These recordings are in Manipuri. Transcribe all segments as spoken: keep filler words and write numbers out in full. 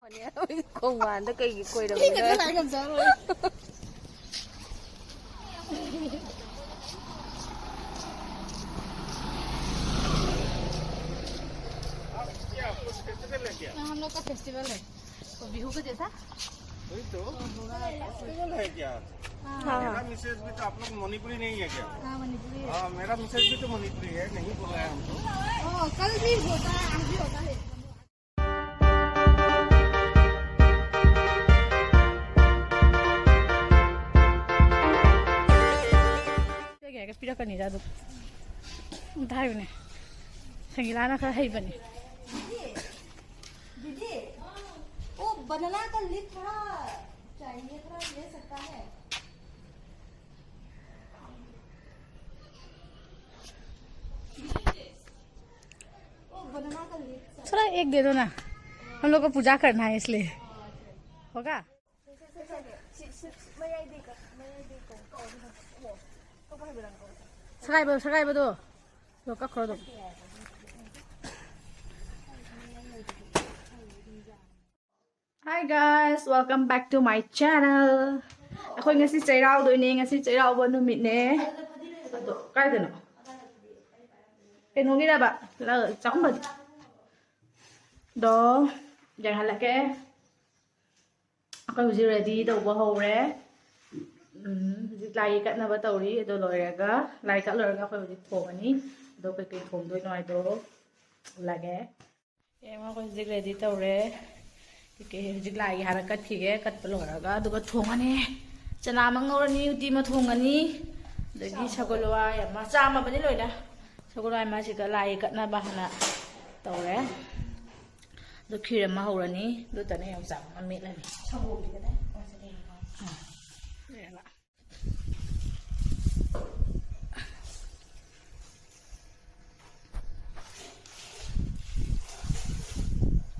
ꯈꯣꯡꯕꯥꯟꯗ ꯀꯩꯒꯤ ꯈꯣꯏꯔꯝꯃꯤꯅꯣ? ꯃꯤꯅ ꯂꯥꯛꯑꯒ ꯆꯥꯔꯣꯏ꯫ क्या आपको फेस्टिवल है क्या? हाँ, हम लोग का फेस्टिवल है। तो बिहू का जैसा? वही तो। फेस्टिवल है क्या? हाँ। मेरा मिसेज भी तो, आप लोग मणिपुरी नहीं है क्या? हाँ, मणिपुरी है। हाँ, मेरा मिसेज भी तो मणिपुरी है, नहीं बोला है हमको। ओ, कल भी होता है, आज भी होता है। ꯄꯤꯔꯛꯀꯅꯤꯗ ꯑꯗꯨꯝ꯫ ꯑꯝꯇ ꯍꯥꯏꯌꯨꯅꯦ꯫ ꯁꯪꯒꯤꯂꯥꯅ ꯈꯔ ꯍꯩꯕꯅꯦ꯫ दीदी, वो बनाना का लीफ थोड़ा चाहिए, थोड़ा ले सकता है? वो बनाना का लीफ। थोड़ा एक दे दो ना, हम लोग को पूजा करना है इसलिए। होगा? ꯁꯒꯥꯏꯕ, ꯁꯒꯥꯏꯕꯗꯣ꯫ ꯑꯗꯣ ꯀꯛꯈ꯭ꯔꯣ ꯑꯗꯨꯝ꯫ Hi guys, welcome back to my channel. ꯑꯩꯈꯣꯏ ꯉꯁꯤ ꯆꯩꯔꯥꯎꯗꯣꯏꯅꯦ, ꯉꯁꯤ ꯆꯩꯔꯥꯎꯕ ꯅꯨꯃꯤꯠꯅꯦ꯫ ꯑꯗꯣ ꯀꯥꯏꯗꯅꯣ? ꯀꯩꯅꯣꯒꯤꯗꯕ, ꯆꯥꯛꯈꯨꯝ ꯐꯗꯤ꯫ ꯑꯗꯣ ꯌꯦꯡꯍꯜꯂꯛꯀꯦ꯫ ꯑꯩꯈꯣꯏ ꯍꯧꯖꯤꯛ ꯔꯦꯗꯤ ꯇꯧꯕ ꯍꯧꯔꯦ꯫ ꯎꯝ, ꯍꯧꯖꯤꯛ ꯂꯥꯏꯒꯤ ꯀꯠꯅꯕ ꯇꯧꯔꯤ꯫ ꯑꯗꯣ ꯂꯣꯏꯔꯒ, ꯂꯥꯏ ꯀꯠ ꯂꯣꯏꯔꯒ ꯑꯩꯈꯣꯏ ꯍꯧꯖꯤꯛ ꯊꯣꯡꯉꯅꯤ꯫ ꯑꯗꯣ ꯀꯩꯀꯩ ꯊꯣꯡꯗꯣꯏꯅꯣ ꯍꯥꯏꯗꯣ ꯎꯠꯂꯒꯦ꯫ ꯌꯦꯡꯉꯣ, ꯑꯩꯈꯣꯏ ꯍꯧꯖꯤꯛ ꯔꯦꯗꯤ ꯇꯧꯔꯦ꯫ ꯀꯩꯀꯩ ꯍꯧꯖꯤꯛ ꯂꯥꯏꯒꯤ ꯍꯥꯟꯅ ꯀꯠꯈꯤꯒꯦ꯫ ꯀꯠꯄ ꯂꯣꯏꯔꯒ ꯑꯗꯨꯒ ꯊꯣꯡꯉꯅꯤ꯫ ꯆꯅꯥ ꯑꯃ ꯉꯧꯔꯅꯤ, ꯎꯇꯤ ꯑꯃ ꯊꯣꯡꯉꯅꯤ, ꯑꯗꯒꯤ ꯁꯒꯣꯜ ꯍꯋꯥꯏ ꯑꯃ, ꯆꯥꯝꯃꯕꯅꯤ ꯂꯣꯏꯅ꯫ ꯁꯒꯣꯜ ꯍꯋꯥꯏ ꯑꯃꯁꯤꯒ ꯂꯥꯏꯒꯤ ꯀꯠꯅꯕ ꯍꯥꯟꯅ ꯇꯧꯔꯦ꯫ ꯑꯗꯣ ꯈꯤꯔ ꯑꯃ ꯍꯧꯔꯅꯤ꯫ ꯑꯗꯨꯇꯅ ꯌꯣꯡꯆꯥꯛ ꯑꯃ ꯃꯦꯠꯂꯅꯤ꯫ ꯁꯪꯒꯣꯝꯒꯤꯗꯅꯦ꯫ ꯑꯥ꯫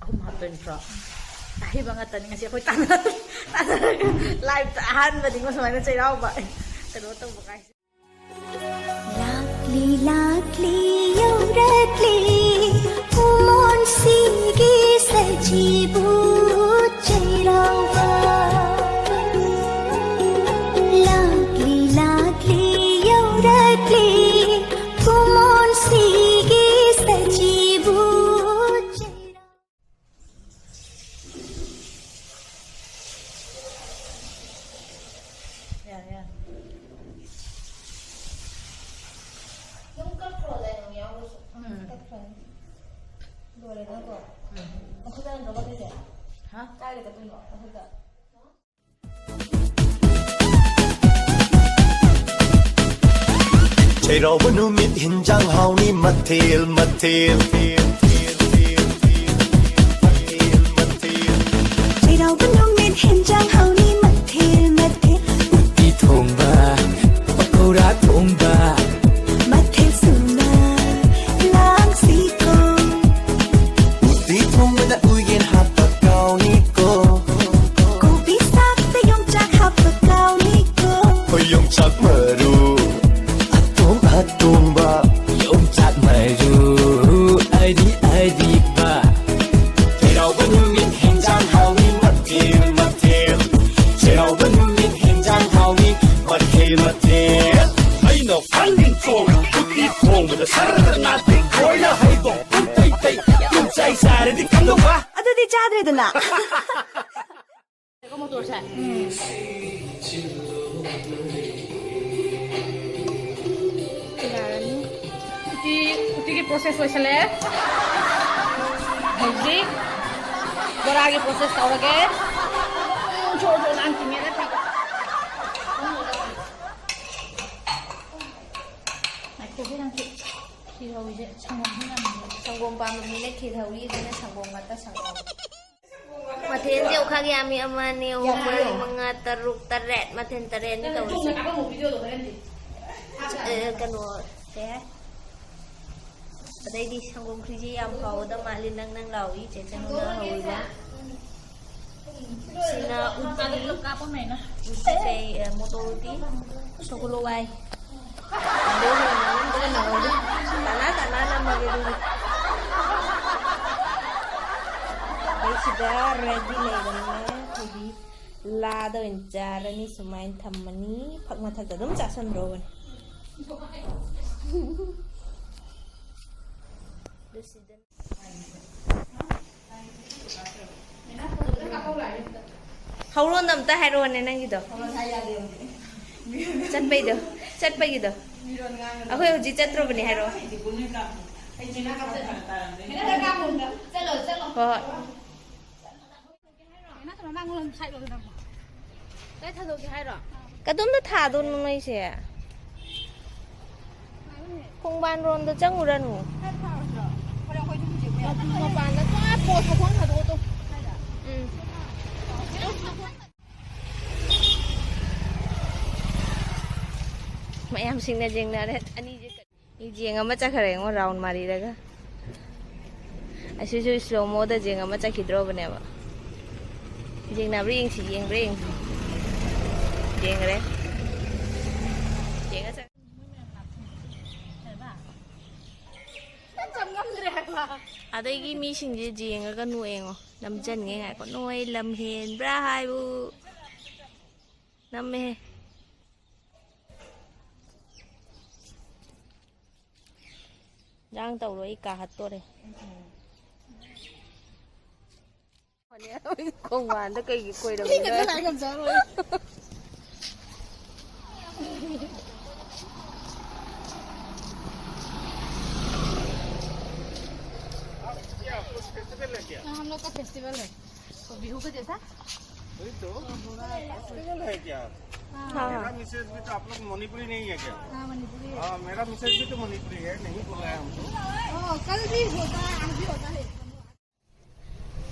ꯑꯍꯨꯝ ꯍꯥꯞꯇꯣꯏ ꯅꯠꯇ꯭ꯔꯣ? ꯑꯍꯩꯕ ꯉꯥꯛꯇꯅꯤ ꯉꯁꯤ ꯑꯩꯈꯣꯏ ꯇꯥꯟꯅ-, ꯇꯥꯟꯅꯔꯒ ꯂꯥꯏꯐꯇ ꯑꯍꯥꯟꯕꯅꯤꯀꯣ ꯁꯨꯃꯥꯏꯅ ꯆꯩꯔꯥꯎꯕ ꯀꯩꯅꯣ ꯇꯧꯕ ꯀꯥꯏꯁꯦ꯫ ꯂꯥꯛꯂꯤ ꯂꯥꯛꯂꯤ ꯌꯧꯔꯛꯂꯤ ꯀꯨꯝꯑꯣꯟꯁꯤꯒꯤ ꯁꯖꯤꯕꯨ꯫ ꯀꯥꯏꯗ ꯆꯠꯇꯣꯏꯅꯣ? ꯃꯊꯛꯇ? ꯆꯩꯔꯥꯎꯕ ꯅꯨꯃꯤꯠ ꯍꯤꯟꯖꯥꯡ ꯍꯥꯎꯅꯤ, ꯃꯊꯦꯜ ꯃꯊꯦꯜ꯫ ꯆꯩꯔꯥꯎꯕ ꯅꯨꯃꯤꯠ ꯍꯤꯟꯖꯥꯡ ꯍꯥꯎꯅꯤ, ꯃꯊꯦꯜ ꯃꯊꯦꯜ꯫ ꯎꯇꯤ ꯊꯣꯡꯕ, ꯄꯀꯧꯔꯥ ꯊꯣꯡꯕ, ꯃꯊꯦꯜ ꯁꯨꯅ ꯂꯥꯡꯁꯤꯀꯣ꯫ ꯎꯇꯤ ꯊꯣꯡꯕꯗ ꯎꯌꯦꯟ ꯍꯥꯞꯄ ꯀꯥꯎꯅꯤꯀꯣ꯫ ꯀꯣꯕꯤ ꯁꯥꯛꯇ ꯌꯣꯡꯆꯥꯛ ꯍꯥꯞꯄ ꯀꯥꯎꯅꯤꯀꯣ꯫ ꯍꯣꯏ, ꯌꯣꯡꯆꯥꯛ ꯃꯔꯨ ꯑꯇꯣꯡ ꯑꯇꯣꯡꯕ꯫ ꯌꯣꯡꯆꯥꯛ ꯃꯔꯨ ꯑꯔꯤ ꯑꯔꯤꯕ꯫ ꯆꯩꯔꯥꯎꯕ ꯅꯨꯃꯤꯠ ꯍꯦꯟꯖꯥꯡ ꯍꯥꯎꯅꯤ ꯃꯊꯦꯜ ꯃꯊꯦꯜ꯫ ꯆꯩꯔꯥꯎꯕ ꯅꯨꯃꯤꯠ ꯍꯦꯟꯖꯥꯡ ꯍꯥꯎꯅꯤ ꯃꯊꯦꯜ ꯃꯊꯦꯜ꯫ ꯑꯩꯅ ꯈ꯭ꯋꯥꯏꯗꯒꯤ ꯆꯣꯡ ꯎꯇꯤ ꯊꯣꯡꯕꯗ ꯁꯔꯗ ꯅꯥꯇꯩ ꯈꯣꯏꯅ ꯍꯩꯕꯣꯡ ꯄꯨꯡ ꯇꯩ ꯇꯩ ꯌꯨꯝ ꯆꯥꯏ ꯆꯥꯔꯗꯤ ꯀꯝꯗꯧꯕ? ꯑꯗꯨꯗꯤ ꯆꯥꯗ꯭ꯔꯦꯗꯅ꯫ ꯃꯣꯇꯣꯔꯁꯦ꯫ ꯎꯝ꯫ ꯌꯥꯔꯅꯤ꯫ ꯎꯇꯤ, ꯎꯇꯤꯒꯤ process ꯂꯣꯏꯁꯜꯂꯦ꯫ ꯍꯧꯖꯤꯛ ꯕꯣꯔꯥꯒꯤ process ꯇꯧꯔꯒꯦ꯫ ꯎꯝ, ꯖꯣꯔ ꯖꯣꯔ ꯅꯥꯟ ꯇꯤꯡꯉꯦꯅ ꯐꯤ꯫ ꯉꯥꯏꯈꯣ, ꯅꯪꯁꯨ ꯈꯤꯔ ꯍꯧꯔꯤꯁꯦ ꯁꯪꯒꯣꯝꯁꯨ ꯌꯥꯝ ꯁꯪꯒꯣꯝ ꯄꯥꯝꯕ ꯃꯤꯅ ꯈꯤꯔ ꯍꯧꯔꯤ, ꯑꯗꯨꯅ ꯁꯪꯒꯣꯝ ꯉꯥꯛꯇ ꯁꯪꯒꯣꯝ꯫ ꯃꯊꯦꯜꯁꯦ ꯑꯣꯈꯥꯛ ꯌꯥꯝꯃꯤ, ꯑꯃ, ꯑꯅꯤ, ꯑꯍꯨꯝ, ꯃꯔꯤ, ꯃꯉꯥ, ꯇꯔꯨꯛ, ꯇꯔꯦꯠ꯫ ꯃꯊꯦꯜ ꯇꯔꯦꯠꯅꯤ ꯇꯧꯔꯤꯁꯦ꯫ ꯑꯦ, ꯀꯩꯅꯣ, ꯀꯩ ꯍꯥꯏ? ꯑꯗꯩꯗꯤ ꯁꯪꯒꯣꯝ ꯈ꯭ꯔꯤꯁꯤ ꯌꯥꯝ ꯍꯥꯎꯒꯗꯕ ꯃꯥꯜꯂꯤ, ꯅꯪ ꯅꯪ ꯂꯥꯎꯏ, ꯆꯦ ꯆꯅꯨꯅ ꯍꯧꯔꯤꯕ꯫ ꯁꯤꯅ ꯎꯇꯤ, ꯎꯇꯤ ꯀꯩ, ꯑꯦ, ꯃꯣꯇꯣꯔ ꯎꯇꯤ, ꯁꯒꯣꯜ ꯍꯋꯥꯏ꯫ ꯑꯗꯩ ꯍꯌꯦꯡ ꯅꯉꯣꯟꯗꯒ ꯅꯪꯍꯧꯔꯤ꯫ ꯇꯅꯥ ꯇꯅꯥ ꯅꯝꯃꯒꯦ ꯑꯗꯨꯗꯤ꯫ ꯑꯗꯩ ꯁꯤꯗ ready ꯂꯩꯔꯕꯅꯤꯅ ꯑꯩꯈꯣꯏꯗꯤ ꯂꯥꯗ ꯑꯣꯏꯅ ꯆꯥꯔꯅꯤ꯫ ꯁꯨꯃꯥꯏꯅ ꯊꯝꯃꯅꯤ, ꯐꯛ ꯃꯊꯛꯇ ꯑꯗꯨꯝ ꯆꯥꯁꯟꯗ꯭ꯔꯣꯕꯅꯤ꯫ ꯑꯗꯨ ꯁꯤꯗ ꯍꯧꯔꯣꯟꯗꯣ ꯑꯝꯇ ꯍꯥꯏꯔꯛꯑꯣꯅꯦ ꯅꯪꯒꯤꯗꯣ꯫ ꯆꯠꯄꯩꯗꯣ, ꯆꯠꯄꯒꯤꯗꯣ꯫ ꯑꯩꯈꯣꯏ ꯍꯧꯖꯤꯛ ꯆꯠꯇ꯭ꯔꯣꯕꯅꯦ ꯍꯥꯏꯔꯛꯑꯣ꯫ ꯍꯣꯏ, ꯍꯣꯏ꯫ ꯃꯃꯥꯡꯂꯣꯝ ꯁꯥꯏꯠ ꯂꯣꯝꯗ ꯅꯝꯃꯣ꯫ ꯀꯥꯏ ꯊꯥꯗꯣꯛꯀꯦ ꯍꯥꯏꯔꯣ? ꯀꯗꯣꯝꯗ ꯊꯥꯗꯣꯏꯅꯣ ꯅꯣꯏꯁꯦ? ꯈꯣꯡꯕꯥꯟ ꯔꯣꯝꯗ ꯆꯪꯉꯨꯔꯅꯨ꯫ ꯈꯔ ꯊꯥꯔꯣꯏꯗ꯭ꯔꯣ? ꯍꯣꯔꯦꯟ ꯑꯩꯈꯣꯏ ꯑꯗꯨꯝ ꯍꯧꯖꯤꯛ ꯃꯄꯥꯟꯗ ꯄꯨꯔꯥ ꯄꯣꯁ ꯃꯈꯣꯡ ꯊꯥꯗꯣꯛꯑꯣ ꯇꯨ꯫ ꯎꯝ꯫ ꯃꯌꯥꯝꯁꯤꯡꯅ ꯌꯦꯡꯅꯔꯦ ꯑꯅꯤꯁꯦ꯫ ꯃꯤ ꯌꯦꯡ ꯑꯃ ꯆꯠꯈ꯭ꯔꯦ ꯌꯦꯡꯉꯣ, ꯔꯥꯎꯟ ꯃꯥꯔꯤꯔꯒ꯫ ꯑꯁꯤꯁꯨ ꯁ꯭ꯂꯣ ꯃꯣꯗ ꯌꯦꯡ ꯑꯃ ꯆꯠꯈꯤꯗ꯭ꯔꯣꯕꯅꯦꯕ꯫ ꯌꯦꯡꯅꯕ꯭ꯔꯥ ꯌꯦꯡꯁꯤ, ꯌꯦꯡꯕ꯭ꯔꯥ ꯌꯦꯡꯁꯤ꯫ ꯌꯦꯡꯈ꯭ꯔꯦ꯫ ꯌꯦꯡꯉ ꯆꯠ- ꯑꯗꯒꯤ ꯃꯤꯁꯤꯡꯁꯦ ꯌꯦꯡꯉꯒ ꯅꯣꯛꯑꯦꯉꯣ꯫ ꯅꯝꯖꯟꯒꯦ ꯉꯥꯏꯈꯣ꯫ ꯅꯣꯏ ꯂꯝ ꯍꯦꯟꯕ꯭ꯔꯥ ꯍꯥꯏꯕꯨ꯫ ꯅꯝꯃꯦꯍꯦ꯫ ꯏꯟꯖꯥꯡ ꯇꯧꯔꯣ, ꯑꯩ ꯀꯥ ꯍꯠꯇꯣꯔꯦ꯫ ꯈꯣꯡꯕꯥꯟꯗ ꯀꯩꯒꯤ ꯀꯣꯏꯔꯝꯃꯤꯅꯣ? ꯃꯤꯅ ꯉꯥꯏ ꯉꯝꯖꯔꯣꯏ꯫ हाँ, हम लोग का फेस्टिवल है, तो बिहू का जैसा। वही तो। फेस्टिवल है क्या? हाँ। मेरा मिसेज भी तो आप लोग मणिपुरी नहीं है क्या? हाँ, मणिपुरी है। हाँ, मेरा मिसेज भी तो मणिपुरी है, नहीं बोला है हमको। ओ, कल भी होता है, आज भी होता है।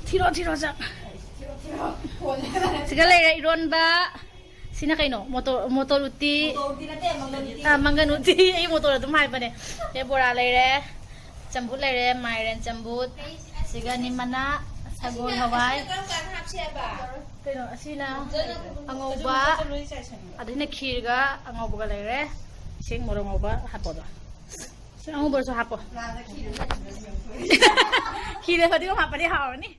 ꯊꯤꯔꯣ, ꯊꯤꯔꯣ, ꯆꯥꯛ꯫ ꯁꯤꯒ ꯂꯩꯔꯦ ꯏꯔꯣꯟꯕ꯫ ꯁꯤꯅ ꯀꯩꯅꯣ? ꯃꯣꯇꯣꯔ, ꯃꯣꯇꯣꯔ ꯎꯇꯤ꯫ ꯃꯣꯇꯣꯔ ꯎꯇꯤ ꯅꯠꯇꯦ, ꯃꯪꯒꯟ ꯎꯇꯤ꯫ ꯑꯥ, ꯃꯪꯒꯟ ꯎꯇꯤ꯫ ꯑꯩ ꯃꯣꯇꯣꯔ ꯑꯗꯨꯝ ꯍꯥꯏꯕꯅꯦ꯫ ꯑꯦ, ꯕꯣꯔꯥ ꯂꯩꯔꯦ, ꯆꯝꯐꯨꯠ ꯂꯩꯔꯦ, ꯃꯥꯏꯔꯦꯟ ꯆꯝꯐꯨꯠ꯫ ꯁꯤꯒ ꯅꯤꯝ ꯃꯅꯥ, ꯁꯒꯣꯜ ꯍꯋꯥꯏ꯫ ꯑꯁꯤꯅ ꯀꯔꯝ ꯀꯥꯟꯗ ꯍꯥꯞꯁꯤ ꯍꯥꯏꯕ? ꯀꯩꯅꯣ, ꯑꯁꯤꯅ ꯑꯉꯧꯕ꯫ ꯑꯗꯨꯅ ꯈꯤꯔꯒ ꯑꯉꯧꯕꯒ ꯂꯩꯔꯦ꯫ ꯏꯁꯤꯡ ꯃꯣꯔꯣꯛ ꯉꯧꯕ ꯍꯥꯞꯄꯣꯗꯣ꯫ ꯁꯤ ꯑꯉꯧꯕꯁꯨ ꯍꯥꯞꯄꯣ꯫ ꯈꯤꯔ ꯐꯗꯤꯒꯣꯝ ꯍꯥꯞꯄꯗꯤ ꯍꯥꯎꯔꯅꯤ꯫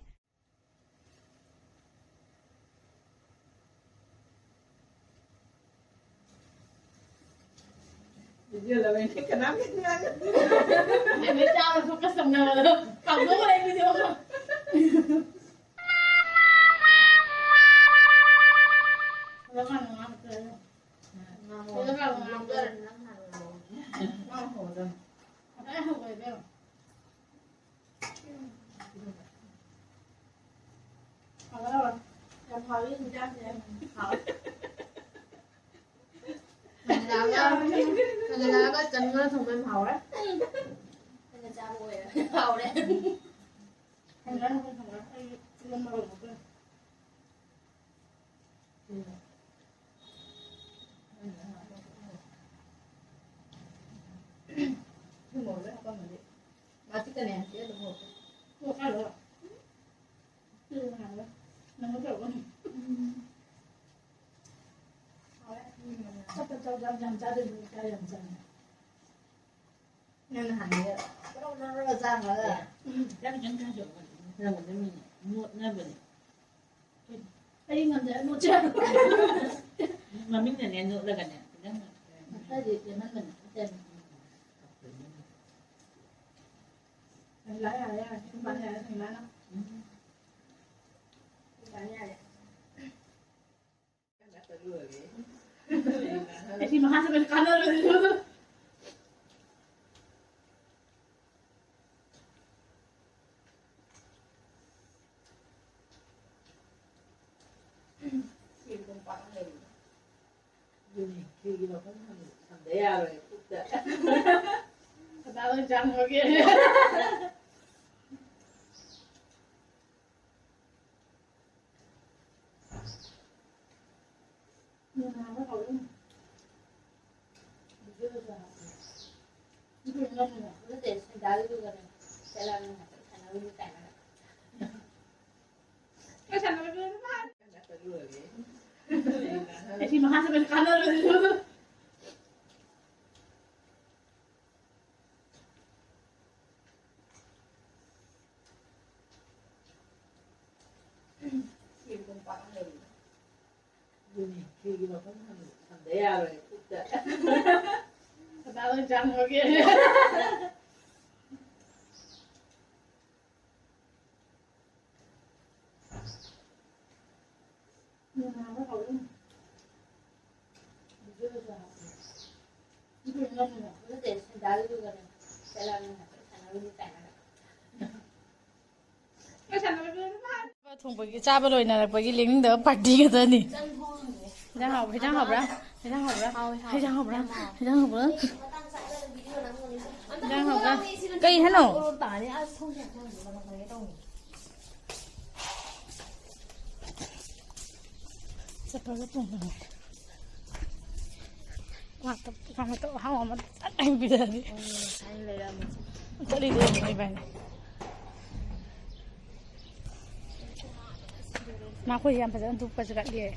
ꯍꯥꯎꯋꯤ ꯍꯤꯟꯖꯥꯡꯁꯦ꯫ ꯍꯥꯎꯋꯦ꯫ ꯀꯅꯥꯒ, ꯀꯅꯥꯒ ꯆꯪꯉꯒ ꯊꯣꯡꯕ ꯌꯥꯝ ꯍꯥꯎꯔꯦ꯫ ꯑꯩꯅ ꯆꯥꯕ ꯑꯣꯏꯔꯦ꯫ ꯍꯥꯎꯔꯦ꯫ ꯍꯤꯟꯖꯥꯡ ꯊꯣꯡꯕ ꯑꯩ ꯏꯔꯣꯟꯕ ꯍꯧꯔꯛꯇꯣꯏꯅꯦ꯫ ꯊꯨꯝ ꯃꯣꯔꯣꯛ ꯂꯣꯏ ꯍꯥꯞꯄꯝꯃꯗꯤ꯫ ꯃꯥ ꯆꯤꯛꯀꯟꯅꯦ ꯍꯥꯏꯕꯗꯤ ꯑꯗꯨꯝ ꯍꯥꯎꯔꯛꯀꯅꯤ꯫ ꯀꯣꯛ ꯀꯥꯏꯔꯣ? ꯆꯤꯛꯀꯟ ꯍꯥꯏꯕ? ꯅꯪ ꯇꯧꯔꯛꯀꯅꯤ꯫ ꯎꯝ꯫ ꯍꯥꯎꯔꯦ꯫ ꯎꯝ꯫ ꯆꯞ ꯆꯞ ꯆꯞ ꯆꯞ ꯌꯥꯝ ꯆꯥꯗꯣꯏꯅꯤ, ꯆꯥ ꯌꯥꯝ ꯆꯥꯅꯤꯡꯉꯦ꯫ ꯅꯪ ꯅꯍꯥꯟꯒꯤ ꯕ꯭ꯔꯣ ꯕ꯭ꯔꯣ ꯕ꯭ꯔꯣ ꯆꯥꯈ꯭ꯔꯒ꯫ ꯎꯝ꯫ ꯈꯤꯇꯪ ꯈꯤꯇꯪ ꯆꯥꯁꯦ꯫ ꯅꯪ ꯑꯗꯨꯝ ꯅꯣꯠꯅꯕꯅꯦ꯫ ꯑꯩ ꯉꯝꯗꯦ, ꯅꯣꯠꯁꯦ꯫ ꯃꯃꯤꯡꯅꯅꯦ ꯅꯣꯠꯂꯒꯅꯦ꯫ ꯈꯤꯇꯪ ꯈꯔꯗꯤ ꯇꯦꯟꯃꯟꯕꯅꯦ꯫ ꯌꯥꯔꯦ, ꯌꯥꯔꯦ, ꯌꯥꯔꯦ꯫ ꯁꯨꯝ ꯄꯥ ꯌꯥꯔꯦ, ꯁꯨꯝ ꯄꯥ ꯌꯥꯔꯦ꯫ ꯎꯝ꯫ ꯁꯨꯝ ꯄꯥ ꯌꯥꯔꯦ꯫ ꯑꯁꯤ ꯃꯈꯥ ꯆꯠꯄꯁꯦ ꯀꯥꯟꯅꯔꯣꯏ꯫ ꯑꯗꯨꯅꯦ, ꯀꯩꯒꯤꯅꯣ ꯈꯪꯗꯦ, ꯊꯝꯗ ꯌꯥꯔꯣꯏ ꯄꯨꯛꯇ꯫ ꯀꯗꯥꯏ ꯋꯥꯏ ꯆꯥꯡꯉꯒꯦ? ꯑꯁꯤ ꯃꯈꯥ ꯆꯠꯄꯁꯦ ꯀꯥꯟꯅꯔꯣꯏ꯫ ꯑꯗꯨꯅꯦ, ꯀꯩꯒꯤꯅꯣ ꯈꯪꯗꯦ, ꯊꯝꯗ ꯌꯥꯔꯣꯏ ꯄꯨꯛꯇ꯫ ꯀꯗꯥꯏ ꯋꯥꯏ ꯆꯥꯡꯉꯒꯦ? ꯊꯣꯡꯕꯒꯤ, ꯆꯥꯕ ꯂꯣꯏꯅꯔꯛꯄꯒꯤ ꯂꯦꯡꯅꯤꯡꯗꯕ ꯄꯥꯔꯇꯤ ꯉꯥꯛꯇꯅꯤ꯫ ꯏꯟꯖꯥꯡ ꯍꯥꯎꯕ꯭ꯔꯥ? ꯏꯟꯖꯥꯡ ꯍꯥꯎꯕ꯭ꯔꯥ? ꯍꯥꯎꯋꯦ, ꯍꯥꯎꯋꯦ꯫ ꯏꯟꯖꯥꯡ ꯍꯥꯎꯕ꯭ꯔꯥ? ꯌꯥꯝ ꯍꯥꯎꯋꯦ꯫ ꯏꯟꯖꯥꯡ ꯍꯥꯎꯕ꯭ꯔꯥ? ꯃꯇꯥꯡ ꯆꯥꯗꯅ ꯚꯤꯗꯤꯑꯣ ꯅꯝꯒꯅꯤ꯫ ꯑꯝꯇ ꯍꯥꯡꯉꯛꯑꯣ꯫ ꯀꯩ ꯍꯥꯏꯅꯣ? ꯇꯥꯅꯤ꯫ ꯑꯁ, ꯊꯣꯡꯁꯦ, ꯊꯣꯡꯁꯦ, ꯂꯪꯈꯠꯂꯒꯦ ꯇꯧꯅꯤ꯫ ꯆꯠꯄꯒ ꯇꯣꯡꯕꯅꯦ꯫ ꯉꯥꯛꯇ, ꯉꯥꯛꯇ ꯑꯍꯥꯎ ꯑꯃ ꯆꯠ ꯍꯥꯏꯅ ꯄꯤꯖꯔꯗꯤ꯫ ꯎꯝ, ꯉꯁꯥꯏꯅ ꯂꯩꯔꯛꯑꯝꯃꯦ꯫ ꯆꯠꯂꯤꯗꯣ ꯌꯦꯡꯉꯣ ꯏꯕꯥꯅꯤ꯫ ꯃꯥꯈꯣꯏꯁꯦ ꯌꯥꯝ ꯐꯖꯅ ꯇꯨꯞꯄꯁꯨ ꯀꯠꯂꯤꯌꯦ꯫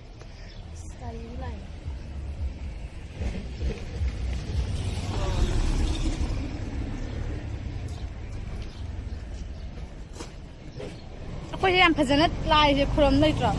ꯒꯥꯔꯤꯒꯤ ꯂꯥꯏꯟ꯫ ꯑꯩꯈꯣꯏꯁꯦ ꯌꯥꯝ ꯐꯖꯅ ꯂꯥꯏꯁꯦ ꯈꯨꯔꯝ ꯂꯩꯇ꯭ꯔꯣ?